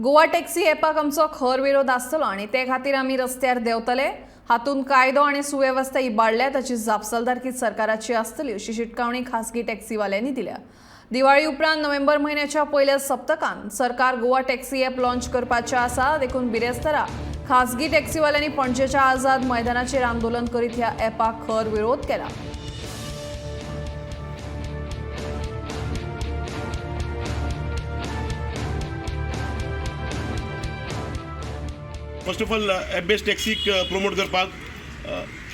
Goa taxi ॲपाक आमचो खर विरोध आसतलो आनी ते खातीर आमी रस्त्यार देंवतले. हातूंत कायदो आनी सुवेवस्था इबाडल्या ताची जापसालदारकी सरकाराची आसतली अशी शिटकावणी खासगी टॅक्सीवाल्यांनी दिल्या. दिवाळी उपरांत नोव्हेंबर म्हयन्याच्या पयल्या सप्तकान सरकार गोवा टॅक्सी ॲप लॉन्च करपाचें आसा. देखून बिरेस्तारा खासगी टॅक्सीवाल्यांनी पणजेच्या आझाद मैदानाचेर आंदोलन करीत ह्या ॲपाक खर विरोध केला. First of all app based टॅक्सीक promote करपाक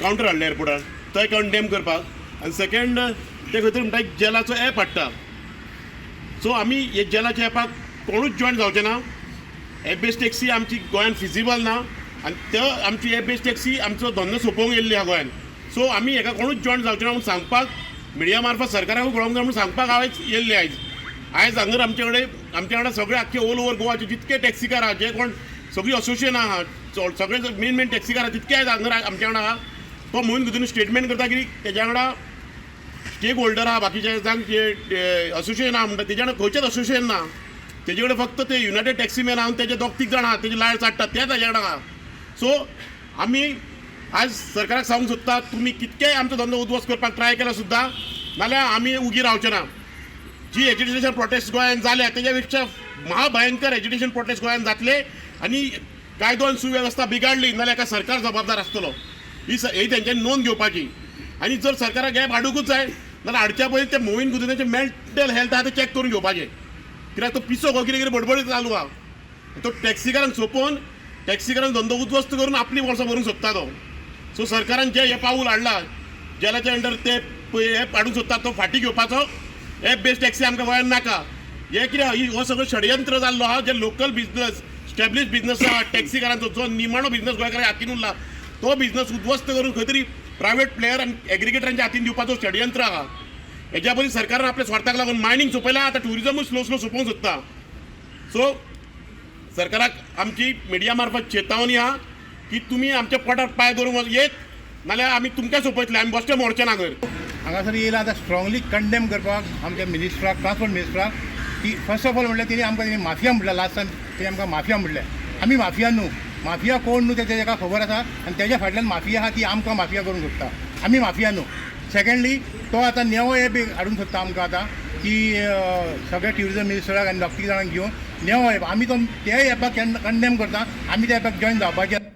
कावंटर हाडलें एअरपोर्टार, तो कंडेम करपाक. आनी सेकंड, ते खंय तरी म्हणटा जेलाचो एप हाडटा. सो आमी हे जेलाच्या एपाक कोणूच जॉयन जावचे ना. एप बेस्ड टॅक्सी आमची गोंयान फिजिबल ना आनी ते आमची एप बेस्ड टॅक्सी आमचो धंदो सोंपोवंक येयल्ली आहा गोंयान. सो आमी हेका कोणूच जॉयन जावचे ना म्हूण सांगपाक, मिडिया मार्फत सरकाराकूय कळोवंक जाय म्हूण सांगपाक हांवें येयल्लें आयज. आयज हांगर आमचे कडेन, आमच्या वांगडा सगळे आख्खे ऑल ओवर गोवाचे जितके टॅक्सीकार आहा, जे कोण सगळी असोसिएशन आहा, सगळे मेन मेन टॅक्सीकार आहा तितके आयज हांगर आमच्या वांगडा आहा. तो मोहीन गुदिन्हो स्टेटमेंट करता की तेज्या वांगडा स्टेक होल्डर आहा, बाकीचे जाण जे असोसिएशन आहा म्हणटा तेज्या वांगडा खंयचेच असोसिएशन ना. तेजे कडेन फक्त ते युनायटेड टॅक्सी मॅन आहा आनी तेजे दोग तीग जाण आहा, तेजे लायट चाडटात ते ताजे वांगडा आहा. सो आमी आज सरकाराक सांगूंक सोदता, तुमी कितकेय आमचो धंदो उद्ध्वस्त करपाक ट्राय केला सुद्दां नाल्यार आमी उगी रावचे ना. जी एजिटेशन प्रोटेस्ट गोंयान जाल्या तेज्या पेक्षा महाभयंकर एजिटेशन प्रोटेस्ट गोंयान जातले आनी कायदो आनी सुवेवस्था बिगाडली नाल्यार एका सरकार जबाबदार आसतलो. ही तेंच्यांनी नोंद घेवपाची. आनी जर सरकाराक गॅप हाडुंकूच जाय जाल्यार हाडच्या पयलीं ते मोहीन गुदिन्हाचें मेंटल हेल्थ आहा तें चॅक करून घेवपाचें, कित्याक तो पिसो गो कितें कितें बडबडीत चालू आहा. तो टॅक्सीकारांक सोंपोवन, टॅक्सीकारांक धंदो उद्ध्वस्त करून आपली वर्सां भरूंक सोदता तो. सो सरकारान जे हे पावूल हाडला, जेलाच्या अंडर ते एप हाडूंक सोदता, तो फाटीं घेवपाचो. एप बेस्ड टॅक्सी आमकां गोंयांत नाका. हे कितें ही हो सगळो षडयंत्र जाल्लो आहा. जे लोकल बिजनस, स्टॅब्लिश बिजनस आहा टॅक्सीकारांचो, जो निमाणो बिजनस गोंयकारां हातीन उरला, तो बिजनस उद्ध्वस्त करून खंय तरी प्रायवेट प्लेयर आनी एग्रिगेटरांच्या हातीन दिवपाचो षडयंत्र आहा. हेज्या पयलीं सरकारान आपल्या स्वार्थाक लागून मायनींग सोंपयलां, आतां ट्युरिजमूय स्लो स्लो सोंपोवंक सोदता. सो सरकाराक आमची मिडिया मार्फत चेतावणी आहा की तुमी आमच्या पोटार पांय दवरूंक येत नाल्यार आमी तुमकां सोंपयतले. आमी बश्टे मोडचे ना घर. हांगासर येयला आतां स्ट्रांगली कंडेम करपाक आमच्या मिनिस्टराक, ट्रान्सपोर्ट मिनिस्टराक, की फर्स्ट ऑफ ऑल म्हणल्यार तेणी आमकां, तेणी माफिया म्हटलें. लास्ट टायम तेणी आमकां माफिया म्हणलें. आमी माफिया न्हू. माफिया कोण न्हू तें तेका खबर आसा आनी तेज्या फाटल्यान माफिया आहा ती आमकां माफिया करूंक सोदता. आमी माफिया न्हू. सेकंडली, तो आतां नेवो एप हाडूंक सोदता आमकां आतां की सगळे ट्युरिजम मिनिस्टराक आनी दोग तीग जाणांक घेवन नेवो एप. आमी तो त्या एपाक कंडेम करता. आमी त्या एपाक जॉयन जावपाचे.